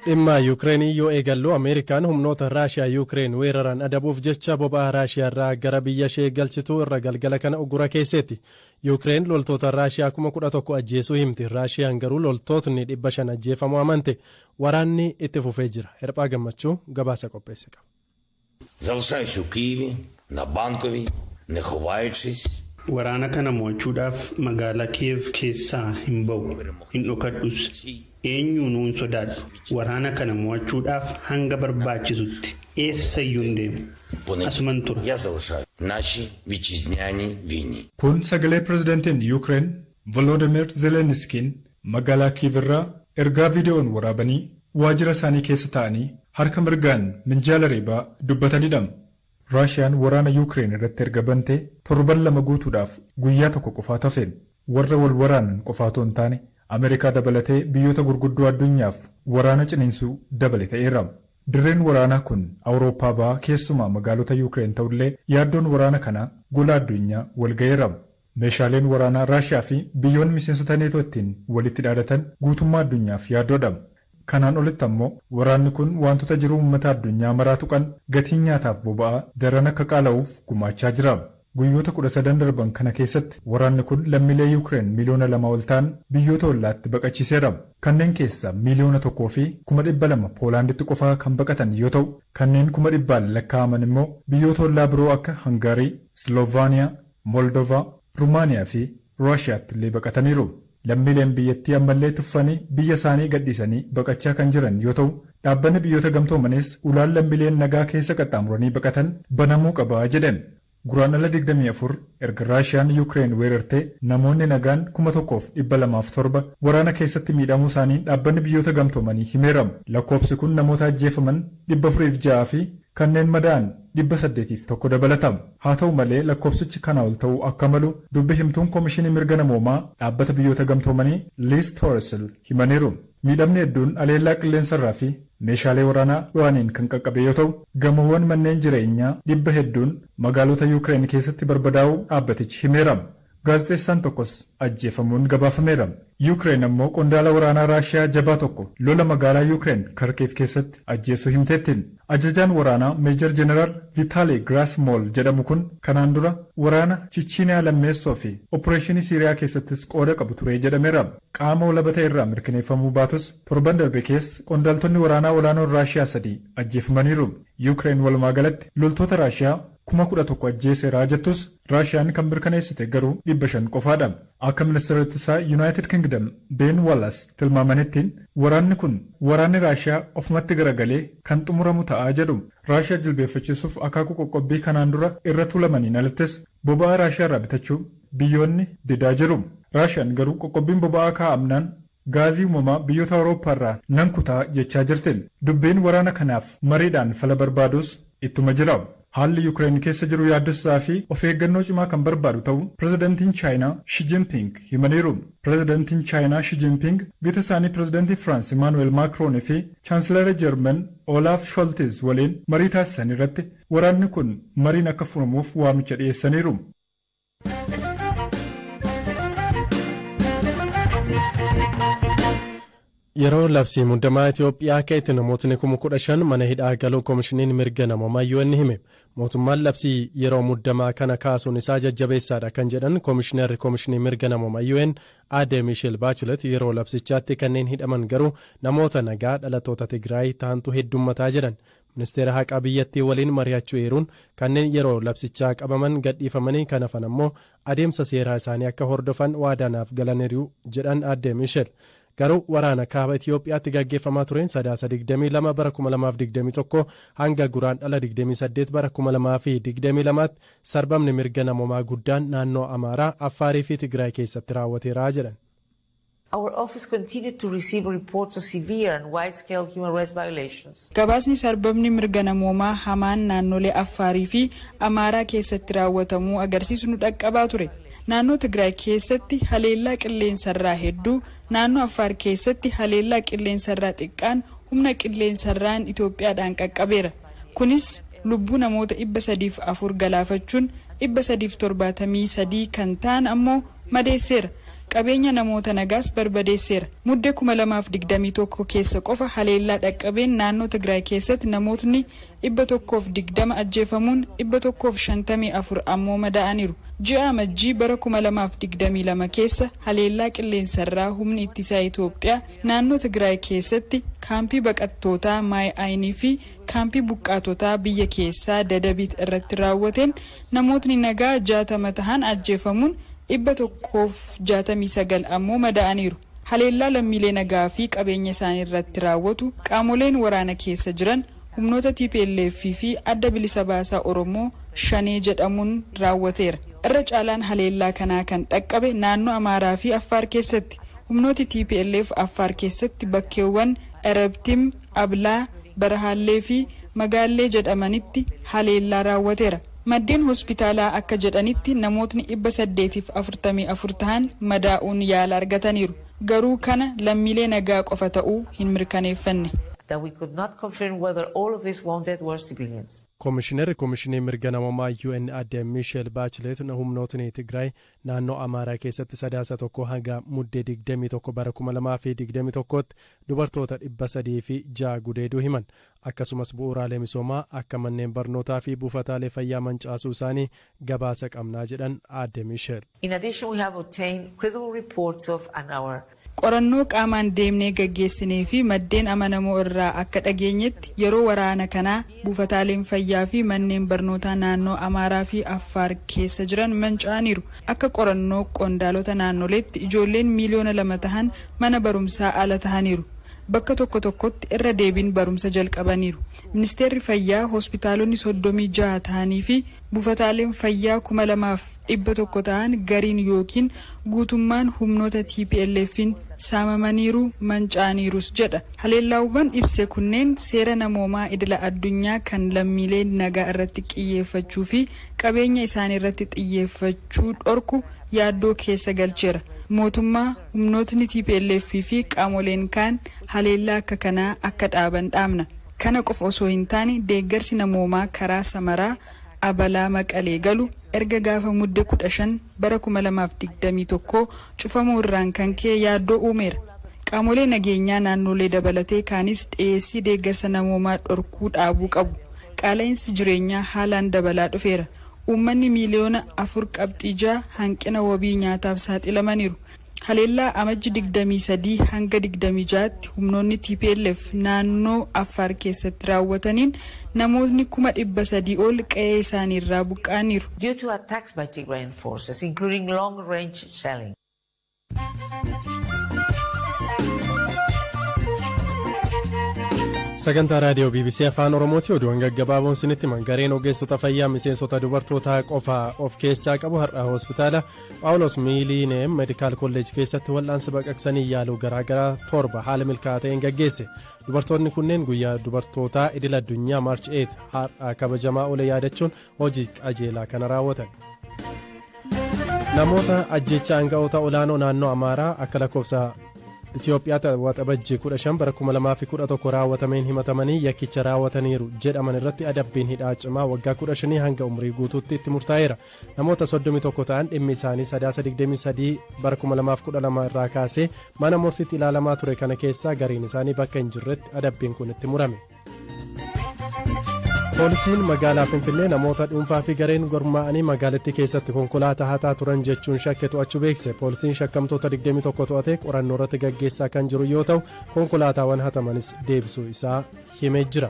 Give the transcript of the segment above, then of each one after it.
Dhimma Yuukireenii yoo eegallu, Ameerikaan humnoota Raashiyaa Yuukireen weeraran adabuuf jecha boba'aa Raashiyaa irraa gara biyya ishee galchitu irra galgala kana uggura keessetti. Yuukireen loltoota Raashiyaa 11,000 ajjeesuu himti. Raashiyaan garuu loltootni 500 ajjeefamuu amante. Waraanni itti fufee jira. Hirphaa Gammachuu gabaasa qopheesse qaba. Залишаюсь у Києві, на Банковій, не ховаючись. Waraana kana mo'achuudhaaf magaalaa Kiyev keessaa hin ba'u, hin dhokadhus. Eenyuunuu hin sodaadhu. Waraana kana mo'achuudhaaf hanga barbaachisutti eessayyuu hin deemu. Asuman tura. Я залишаю нашій вітчизняній війні. Kun sagalee pirezidaantiin Yuukireen Volodymyr Zelenskiin magaalaa Kiiv irraa ergaa viidiyoon waraabanii waajjira isaanii keessa taa'anii harka mirgaan minjaala reebaa dubbatanidha. Raashiyaan waraana Yuukireen irratti erga bantee torban 2 guutuudhaaf guyyaa tokko qofaa hafeen, warra wal waraanan qofaatu hin taane, Ameerikaa dabalatee biyyoota gurguddoo addunyaaf waraana ciniinsuu dabale ta'eera. Dirreen waraanaa kun Awurooppaa bahaa, keessumaa magaalota Yuukireen ta'ullee, yaaddoon waraana kanaa gola addunyaa wal ga'eera. Meeshaaleen waraanaa Raashiyaa fi biyyoonni miseensota Neetoo ittiin walitti dhaadatan guutummaa addunyaaf yaaddoodha. Kanaan olitti ammoo waraanni kun wantoota jiruu uummata addunyaa maraa tuqan, gatiin nyaataaf boba'aa daran akka qaala'uuf gumaachaa jira. Guyyoota 13 darban kana keessatti waraanni kun lammiilee Yuukireen miliyoona 2 ol ta'an biyyoota ollaatti baqachiiseera. Kanneen keessaa 1,200,000 Poolaanditti qofaa kan baqatan yoo ta'u, kanneen kuma dhibbaan lakkaa'aman immoo biyyoota ollaa biroo akka Hangaarii, Sloovaaniyaa, Moldovaa, Rumaaniyaa fi Raashiyaatti illee baqataniiru. Lammiileen biyyattii ammallee tuffanii biyya isaanii gadhiisanii baqachaa kan jiran yoo ta'u, dhaabbanni Biyyoota Gamtoomanis ulaan lammiileen nagaa keessa qaxxaamuranii baqatan banamuu qaba jedhan. Guraandhala 24 erga Raashiyaan Yuukireen weerartee namoonni nagaan 1,207 waraana keessatti miidhamuu isaanii dhaabbanni Biyyoota Gamtoomanii himeera. Lakkoofsi kun namoota ajjeefaman 406 fi kanneen madaa'an 801 dabalata. Haa ta'u malee, lakkoofsichi kana ol ta'uu akka malu dubbi himtuun Koomishinii Mirga Namoomaa dhaabbata Biyyoota Gamtoomanii Liis Toorsel himaniiru. Miidhamni hedduun aleellaa qilleensarraa fi meeshaalee waraanaa dho'aniin kan qaqqabe yoo ta'u, gamoowwan manneen jireenyaa dhibba hedduun magaalota Yuukireen keessatti barbadaa'uu dhaabbatichi himeera. Gaazexeessaan tokkos ajjeefamuun gabaafameera. Yuukireen ammoo qondaala waraanaa Raashiyaa jabaa tokko lola magaalaa Yuukireen Karkiif keessatti ajjeesuu himteetti. Ajajaan waraanaa Meejar Jeneraal Vitaalii Giraasmool jedhamu kun kanaan dura waraana Chichiiniyaa lammeessoo fi opereeshinii Siiriyaa keessattis qooda qabu ture jedhameera. Qaama walaba ta'e irraa mirkaneeffamuu baatus, torban darbe keessa qondaaltonni waraanaa olaanoon Raashiyaa sadii ajjeefamaniiru. Yuukireen walumaa galatti loltoota Raashiyaa 11,000 ajjeeseera jettus, Raashiyaan kan mirkaneessite garuu 500 qofaadha. Akka ministeera ittisaa Yuunaayitid Kingdom Ben Wallace tilmaamanitti, waraanni kun waraanni Raashiyaa ofumatti garagalee kan xumuramu ta'aa jedhu. Raashiyaa jilbeeffachiisuuf akaakuu qoqqobbii kanaan dura irra tuulamaniin alattis boba'aa Raashiyaa irraa bitachuu biyyoonni didaa jiru. Raashiyaan garuu qoqqobbiin boba'aa kaa'amnaan gaazii uumamaa biyyoota Awurooppaa irraa nan kutaa jechaa jirti. Dubbiin waraana kanaaf mariidhaan fala barbaadus ittuma jira. Haalli Yuukireen keessa jiru yaaddessaa fi of eeggannoo cimaa kan barbaadu ta'uu pirezidantiin Chaayinaa Shi Jinping himaniiru. Pirezidantiin Chaayinaa Shi Jinping gita isaanii pirezidantii Firaans Imaanuweel Maakroon fi Chaansilara Jarman Olaaf Sholtiz waliin marii taasisan irratti waraanni kun mariin akka furamuuf waamicha dhiyeessaniiru. Yeroo labsii muddamaa Itoophiyaa ka'etti namootni 15,000 mana hidhaa galuu Koomishiniin Mirga Namoomaa UN hime. Mootummaan labsii yeroo muddamaa kana kaasuun isaa jajjabeessaadha kan jedhan Koomishinarri Koomishinii Mirga Namoomaa UN Aadde Miisheel Baachilet, yeroo labsichaatti kanneen hidhaman garuu namoota nagaa dhalattoota Tigraay ta'antu heddummataa jedhan. Ministeera Haqaa biyyattii waliin mari'achuu eeruun, kanneen yeroo labsichaa qabaman gadhiifamanii kan hafan ammoo adeemsa seeraa isaanii akka hordofan waadaanaaf galaniiru jedhan Aadde Miisheel. Garuu waraana kaaba Itoophiyaatti gaggeeffamaa tureen Sadaasa 22 bara 2021 hanga Guraandhala 28 bara 2022tti sarbamni mirga namoomaa guddaan naannoo Amaaraa, Affaarii fi Tigraay keessatti raawwateera jedhan. Our office continued to receive reports of severe and wide-scale human rights violations. Gabaasni sarbamni mirga namoomaa hamaan naannolee Affaarii fi Amaaraa keessatti raawwatamuu agarsiisu nu dhaqqabaa ture. Naannoo Tigraay keessatti haleellaa qilleensarraa hedduu, naannoo Affaar keessatti haleellaa qilleensarraa xiqqaan humna qilleensarraan Itoophiyaadhaan qaqqabeera. Kunis lubbuu namoota 304 galaafachuun 373 kan ta'an ammoo madeesseera. Qabeenya namoota nagaas barbadeesseera. Mudde 2021 keessa qofa haleellaa dhaqqabeen naannoo Tigraay keessatti namootni 120 ajjeefamuun 154 ammoo madaa'aniiru. Ji'a Amajjii bara 2022 keessa haleellaa qilleensarraa humni ittisaa Itoophiyaa naannoo Tigraay keessatti kaampii baqattootaa Maay Ayinii fi kaampii buqqaatotaa biyya keessaa Dadabiit irratti raawwateen namootni nagaa 60 tahan ajjeefamuun 169 ammoo madaa'aniiru. Haleellaa lammiilee nagaa fi qabeenya isaanii irratti raawwatu qaamoleen waraana keessa jiran humnoota TPLF fi Adda Bilisa Baasaa Oromoo Shanee jedhamuun raawwateera. Irra caalaan haleellaa kanaa kan dhaqqabe naannoo Amaaraa fi Affaar keessatti. Humnooti TPLF Affaar keessatti bakkeewwan Erebtim, Ablaa, Barahaallee fi Magaallee jedhamanitti haleellaa raawwateera. Maddeen hospitaalaa akka jedhanitti namootni 844 tahan madaa'uun yaala argataniiru. Garuu kana lammiilee nagaa qofa ta'uu hin mirkaneeffanne. That we could not confirm whether all of these wounded were civilians. Koomishinarri Koomishinii Mirga Namoomaa UN Aadde Miisheel Baachileet humnootni Tigraay naannoo Amaaraa keessatti Sadaasa 1 hanga Muddee 21 bara 2021tti dubartoota 306 gudeeduu himan. Akkasumas bu'uuraalee misoomaa akka manneen barnootaa fi buufataalee fayyaa mancaasuu isaanii gabaasa qabnaa jedhan Aadde Miisheel. In addition, we have obtained credible reports of and our Qorannoo qaamaan deemnee gaggeessinee fi maddeen amanamoo irraa akka dhageenyetti, yeroo waraana kanaa buufataaleen fayyaa fi manneen barnootaa naannoo Amaaraa fi Affaar keessa jiran manca'aniiru. Akka qorannoo qondaalota naannoleetti ijoolleen miiliyoona 2 tahan mana barumsaa ala tahaniiru. Bakka tokko tokkotti irra deebiin barumsa jalqabaniiru. Ministeerri fayyaa hospitaalonni 36 ta'anii fi buufataaleen fayyaa 2100 ta'an gariin yookiin guutummaan humnoota TPLF'n saamamaniiru, manca'aniirus jedha. Haleellaawwan ibse kunneen seera namoomaa idila addunyaa kan lammiilee nagaa irratti xiyyeeffachuu fi qabeenya isaanii irratti xiyyeeffachuu dhorku yaaddoo keessa galcheera. Mootummaa, humnootni TPLF fi qaamoleen kaan haleellaa akka kanaa akka dhaaban dhaamna. Kana qofa osoo hin taane, deeggarsi namoomaa karaa Samaraa Abalaa Maqalee galu erga gaafa Mudde 15 bara 2021 cufamuu irraan kan ka'e yaaddoo uumeera. Qaamolee nageenyaa naannolee dabalatee kaanis dhiyeessii deeggarsa namoomaa dhorkuu dhaabuu qabu. Qaala'insi jireenyaa haalaan dabalaa dhufeera. Uummanni miiliyoona 4.6 hanqina wabii nyaataaf saaxilamaniiru. Haleellaa Amajji 23 hanga 26tti humnoonni TPLF naannoo Affaar keessatti raawwataniin namootni 300,000 ol qe'ee isaaniirraa buqqa'aniiru. Due to attacks by Tigrayan forces, including long-range shelling. Sagantaa raadiyoo BBC Afaan Oromooti. Oduuwwan gaggabaaboon sinitti himan. Gareen ogeessota fayyaa miseensota dubartootaa qofa of keessaa qabu har'a hospitaala Phaawulos Miiliineem Medical College keessatti wal'aansa baqaqsanii yaaluu garaagaraa torba haala milkaa'aa ta'een gaggeesse. Dubartoonni kunneen guyyaa dubartootaa idil addunyaa March 8 har'a kabajamaa oole yaadachuun hojii qajeelaa kana raawwatan. Namoota ajjeecha aanga'oota olaanoo naannoo Amaaraa akka lakkoofsa Itoophiyaatti Waxabajjii 15 bara 2011 raawwatameen himatamanii yakkicha raawwataniiru jedhaman irratti adabbiin hidhaa cimaa waggaa 15 hanga umurii guutuutti itti murtaa'eera. Namoota 31 ta'an dhimmi isaanii Sadaasa 23 bara 2012 irraa kaasee mana murtiitti ilaalamaa ture kana keessaa gariin isaanii bakka hin jirretti adabbiin kun itti murame. Poolisiin magaalaa Finfinnee namoota dhuunfaa fi gareen gurmaa'anii magaalattii keessatti konkolaataa hataa turan jechuun shakke to'achuu beekse. Poolisiin shakkamtoota 21 to'atee qorannoo irratti gaggeessaa kan jiru yoo ta'u, konkolaataawwan hatamanis deebisuu isaa himee jira.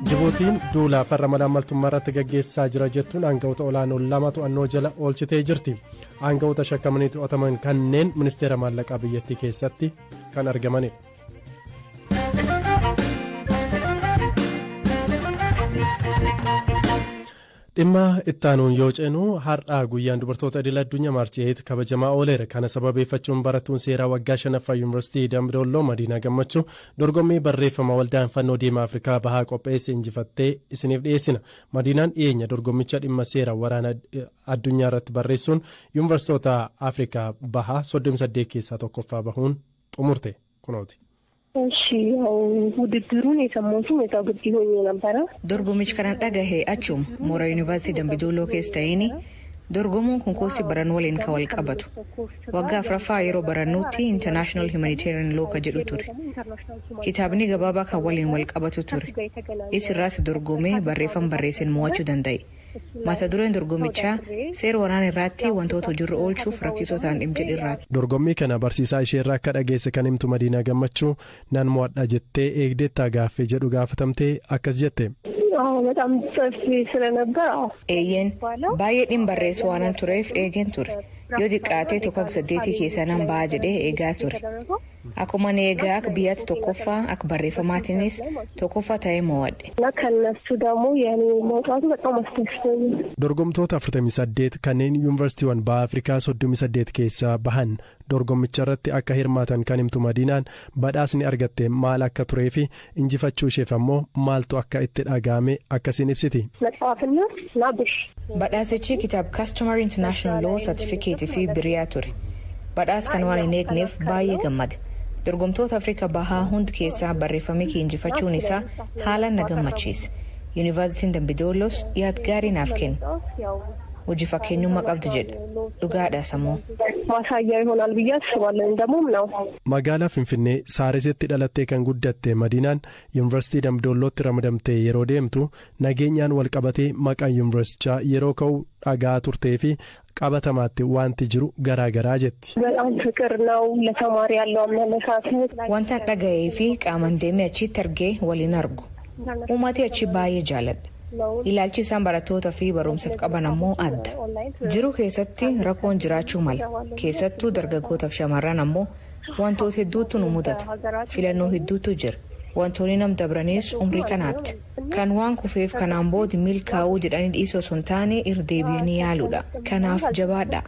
Jibuutiin duula farra malaammaltummaa irratti gaggeessaa jira jettuun aanga'oota olaanoo lama to'annoo jala oolchitee jirti. Aanga'oota shakkamanii to'ataman kanneen ministeera maallaqaa biyyattii keessatti kan argamanidha. Dhimma ittaanuun yoo ceenu, har'a guyyaan dubartoota idil addunyaa March 8 kabajamaa ooleera. Kana sababeeffachuun barattuun seeraa waggaa shanaffaa Yuunivarsiitii Dambidolloo Madiinaa Gammachuu dorgommii barreeffama Waldaan Fannoo Diimaa Afrikaa Bahaa qopheesse injifattee isiniif dhiyeessina. Madiinaan dhiyeenya dorgommicha dhimma seera waraana addunyaa irratti barreessuun yuunivarsiitota Afrikaa Bahaa 38 keessaa tokkoffaa bahuun xumurte kunooti. እሺ ያው ውድድሩን የሰማሁትም እዛው ግቢ ሆኜ ነበረ። Dorgommichi kanan dhagahe achuma mooraa Yuunivarsiitii Dambidolloo keessa ta'een. Dorgomuun kun koorsii baran waliin kan wal qabatu. Waggaa afuraffaa yeroo barannutti International Humanitarian Law ka jedhu ture. Kitaabni gabaabaa kan waliin wal qabatu ture. Isirraas dorgomee barreeffama barreesseen mo'achuu danda'e. Mata dureen dorgomichaa seera waraana irratti wantoota hojiirra oolchuuf rakkisoo ta'an dhimma jedhu irraati. Dorgommii kana barsiisaa isheerraa akka dhageesse kan himtu Madiinaa Gammachuu, nan mo'adha jettee eegdettaa gaaffii jedhu gaafatamtee akkas jette. በጣም ጽፌ ስለነበር አዎ። Eeyyeen, baay'ee dhimma barreessu waanan tureef eegeen ture. Yoo xiqqaatee tokko saddeetii keessa nan ba'a jedhee eegaa ture. Akkuma eegaa akka biyyaatti tokkoffaa, akka barreeffamaatiinis tokkoffaa ta'ee mo'adhe. እና ከእነሱ ደግሞ የኔ መውጣቱ በጣም አስደስቶኛል። Dorgomtoota 48 kanneen yuunivarsiitiiwwan Baha Afrikaa 38 keessaa bahan dorgommicha irratti akka hirmaatan kan himtu Madiinaan, badhaasni argatte maal akka turee fi injifachuu isheef ammoo maaltu akka itti dhaga'ame akkasiin ibsiti. መጽሐፍና እና ብር። Badhaasichi kitaaba Customary International Law, Certificate fi biriyaa ture. Badhaas kan waan hin eegneef baay'ee gammade. Dorgomtoota Afrikaa Bahaa hundi keessaa barreeffamni kee injifachuun isaa haalaan na gammachiise. Yuunivarsiitiin Dambidoollos yaad gaarii naaf kennu. Hojii fakkeenyummaa qabdi jedha. Dhugaadha sammuu. ማሳያ ይሆናል ብዬ አስባለሁ። ደግሞም ነው። Magaalaa Finfinnee Saarisitti dhalattee kan guddatte Madiinaan Yuunivarsiitii Dambidollootti ramadamtee yeroo deemtu nageenyaan walqabatee maqaan yuunivarsiitichaa yeroo ka'u dhagaa turtee fi qabatamaatti wanti jiru garaa garaa jetti. በጣም ፍቅር ነው ለተማሪ ያለው አመለካከት። Wanta dhaga'ee fi qaamaan deemee achitti argee waliin argu. Uummati achi baay'ee jaaladha. Ilaalchi isaan barattootaa fi barumsaaf qaban ammoo adda. Jiruu keessatti rakkoon jiraachuu mala. Keessattuu dargaggootaaf shamarran ammoo wantoota hedduutu nu mudata. Filannoo hedduutu jira. Wantoonni nam dabranis umrii kanaatti. Kan waan kufeef kanaan booda milkaa'uu jedhanii dhiisuu osoo hin taane irra deebi'anii yaaluudha. Kanaaf jabaadha.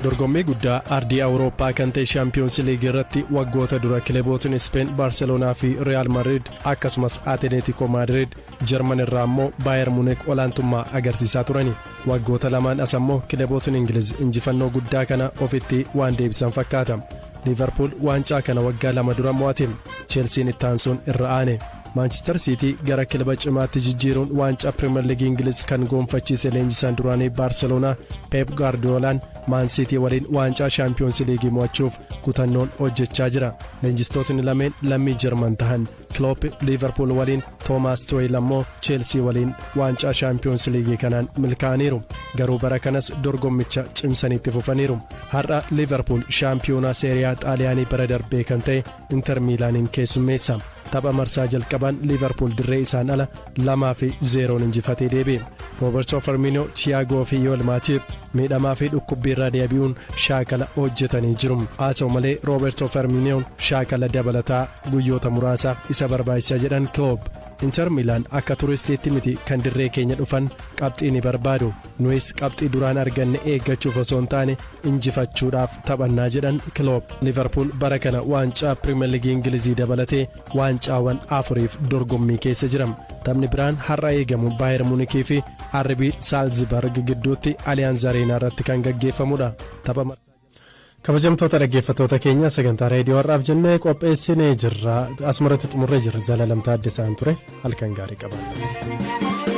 Dorgommii guddaa ardii Awurooppaa kan ta'e Shaampiyoons Liigii irratti waggoota dura kilabootni Speen Baarseloonaa fi Real Madrid, akkasumas Atileetikoo Maadrid, Jarman irraa immoo Baayer Munik olaantummaa agarsiisaa turani. Waggoota lamaan as ammoo kilabootni Ingiliz injifannoo guddaa kana ofitti waan deebisan fakkaata. Liivarpuul waancaa kana waggaa 2 dura mo'ate. Cheelsiin ittaansuun irra aane. Maanchister Siitii gara kilaba cimaatti jijjiiruun waancaa Pirimeer Liigii Ingiliz kan goonfachiise leenjisaan duraanii Baarseloonaa Peep Gaardiyoolaan Maan Siitii waliin waancaa Shaampiyoons Liigii mo'achuuf kutannoon hojjechaa jira. Leenjistootni lameen lammii Jarman tahan Kiloop Liivarpuul waliin, Toomaas Tuweel ammoo Cheelsii waliin waancaa Shaampiyoons Liigii kanaan milkaa'aniiru. Garuu bara kanas dorgommicha cimsaniitti fufaniiru. Har'a Liivarpuul shaampiyoonaa Seeriyaa Xaaliyaanii bara darbee kan ta'e Inter Miilaaniin keessummeessa. Tapha marsaa jalqaban Liivarpuul dirree isaan ala 2-0n injifatee deebi'e. Rooberto Firmino, Tiyaagoo fi Yool Maatiip miidhamaa fi dhukkubbii irraa deebi'uun shaakala hojjetanii jiru. Haa ta'u malee, Rooberto Firminoon shaakala dabalataa guyyoota muraasaaf isa barbaachisa jedhan Kiloob. Inter Miilaan akka turistiitti miti kan dirree keenya dhufan, qabxii ni barbaadu. Nuyis qabxii duraan arganne eeggachuuf osoo hin taane injifachuudhaaf taphannaa jedhan Kiloob. Liverpool bara kana waancaa Pirimeer Liigii Ingilizii dabalatee waancaawwan afuriif dorgommii keessa jira. Taphni biraan har'a eegamu Baayer Munikii fi RB Saalzbarg gidduutti Aliyaanz Areenaa irratti kan gaggeeffamudha. Tapha Kabajamtoota dhaggeeffattoota keenya, sagantaa reediyoo har'aaf jennee qopheessinee jirra asumarratti xumurree jirra. Jalalamtaa Addisaan ture, halkan gaarii qabaadha.